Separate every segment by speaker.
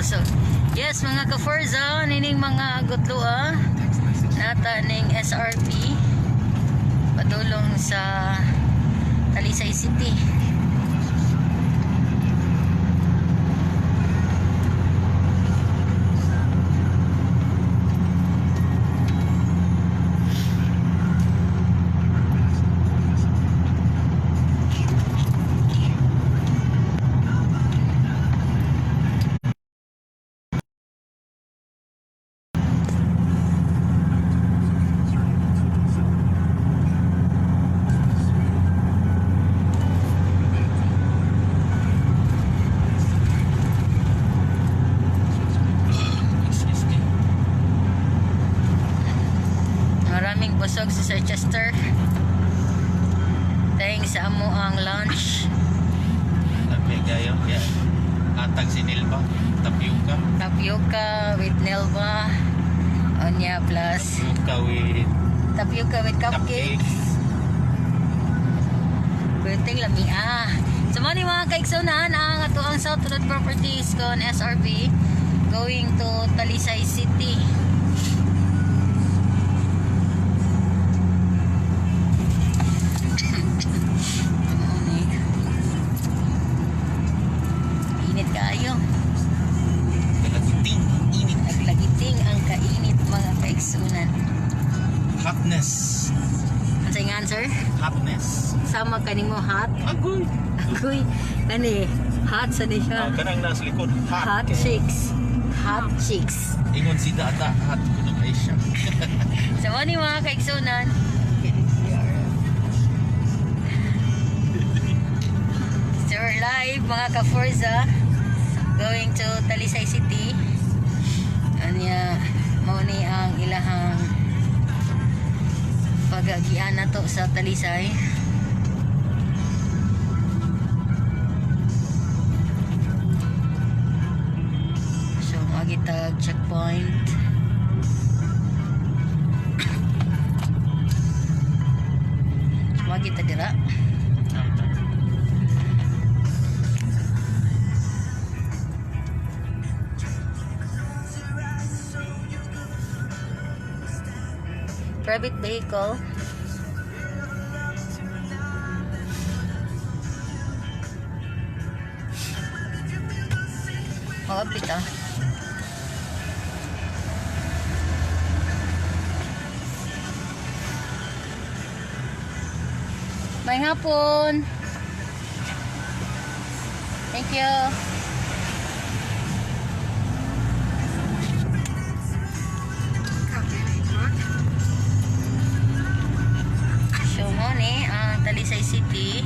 Speaker 1: Busog. Yes, mga ka-Forza, nining mga gutloa nata ning SRP padulong sa Talisay City.
Speaker 2: Excuse me.
Speaker 1: Maraming busog si Sir Chester. Thanks sa amo ang lunch.
Speaker 2: Sabi gayo, yeah. Atag si Nilba, tapioca.
Speaker 1: Tapioca with Nelva. Onya plus
Speaker 2: Tapioca with
Speaker 1: tapioca with cupcakes.
Speaker 2: cupcakes.
Speaker 1: Pwedeng lami ah. So mao ni, mga kaigsunan, ang ato ang South Road Properties kon SRP going to Talisay City. Ano ni? Init kaayo.
Speaker 2: Nalagiting, init.
Speaker 1: Naglagiting ang kainit, mga kaigsunan.
Speaker 2: Hotness.
Speaker 1: Ano sa answer?
Speaker 2: Hotness.
Speaker 1: Sama kanimo hot.
Speaker 2: Agoy.
Speaker 1: Agoy, kani hot sa ni
Speaker 2: Ah,
Speaker 1: siya.
Speaker 2: kanang nasa likod. Hot.
Speaker 1: Hot chicks. Hot chicks.
Speaker 2: Ingon si Dada, hot kuno kay siya.
Speaker 1: So, ano yung mga kaigsunan? So, we're live, mga ka-Forza, going to Talisay City. Anya, mao ni ang ilahang pagagian na to sa Talisay. So, magitag checkpoint. Magi ta dira. Private vehicle. Mag-update ah. May hapon. Thank you. So, mo ni ang Talisay City.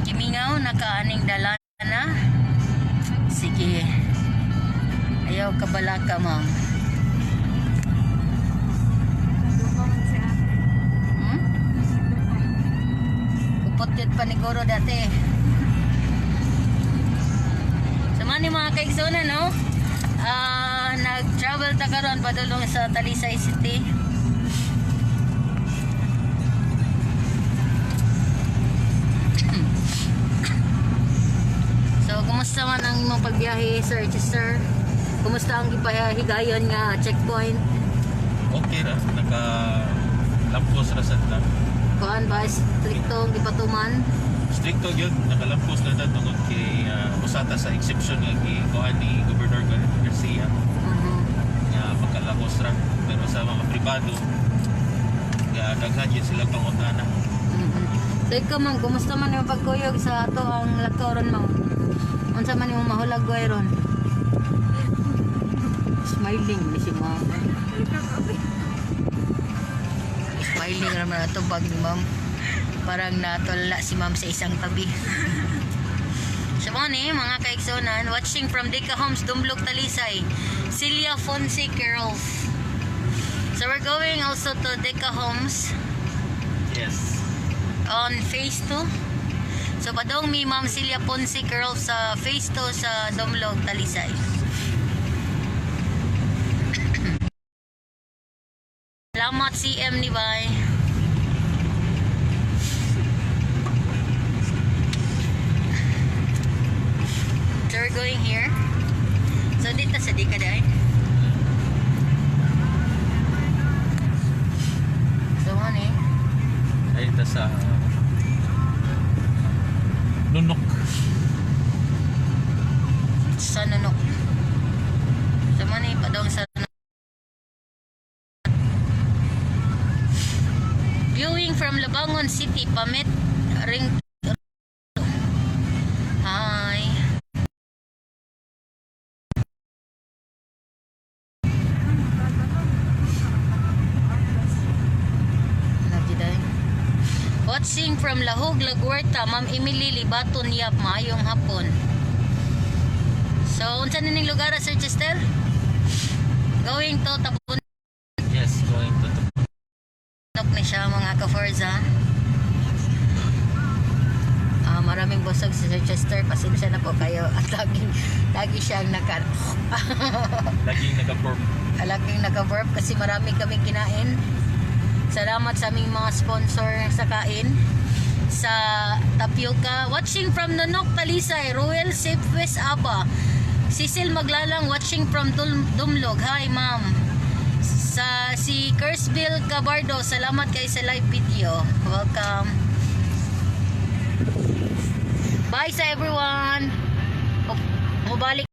Speaker 1: Kimingaw, nakaaning dala na. Sige. Ayaw kabalaka, ma'am. Hmm? Upot yun paniguro dati. So man ni mga kaigsoona, no? Ah, nag-travel ta karon padulong sa Talisay City. So, kumusta man ang imong pagbiyahe, Sir Chester? Kumusta ang gipahigayon nga checkpoint?
Speaker 2: Okay ra, naka lampos ra sad ta.
Speaker 1: Kuan ba stricto ang gipatuman?
Speaker 2: Stricto gyud, nakalampos na ta tungod kay usa ta sa exception nga gikuan ni Governor Garcia nga pagkalakos ra, pero sa mga pribado nga daghan yun sila pangutana.
Speaker 1: So ikaw, ma'am, kumusta man yung pagkuyog sa ato ang lakaw ron, ma'am? Unsa man imong mahulagway ron? Smiling ni si ma'am. Smiling raman ato bag ni ma'am. Parang natulala si ma'am sa isang tabi. So mo ni mga kaigsunan, watching from Deca Homes, Dumblog, Talisay. Celia Fonse Girls. So we're going also to Deca Homes.
Speaker 2: Yes.
Speaker 1: on Phase 2. So padong mi, Ma'am Celia Ponce Curl, sa Phase 2 sa Dumlog, Talisay. Salamat, CM ni Bay. So we're going here. So dito sa di ka dai. So ano eh?
Speaker 2: Ay ta sa Nunok.
Speaker 1: Sa Nunok. So man eh, padong sa Nunok. Viewing from Labangon City, Pamet Ring. Hi. Lagi day. Watching from Lahug, Laguerta, Ma'am Emily Libaton Yap, maayong hapon. So, unsa na ning lugar, Sir Chester? Going to Tabunok
Speaker 2: Yes, going to
Speaker 1: ni siya, mga ka-Forza. Ah, maraming busog si Sir Chester. Pasensya na po kayo. At lagi siyang naka
Speaker 2: Laging nag-perform.
Speaker 1: Laging naka-burp kasi marami kaming kinain. Salamat sa aming mga sponsor sa kain. Sa Tapioca. Watching from Nonok, Talisay. Ruel Safewest Aba. Cecil Maglalang watching from Dumlog. Hi, ma'am. Sa si Kersville Cabardo, salamat kay sa live video. Welcome. Bye sa everyone. Mubalik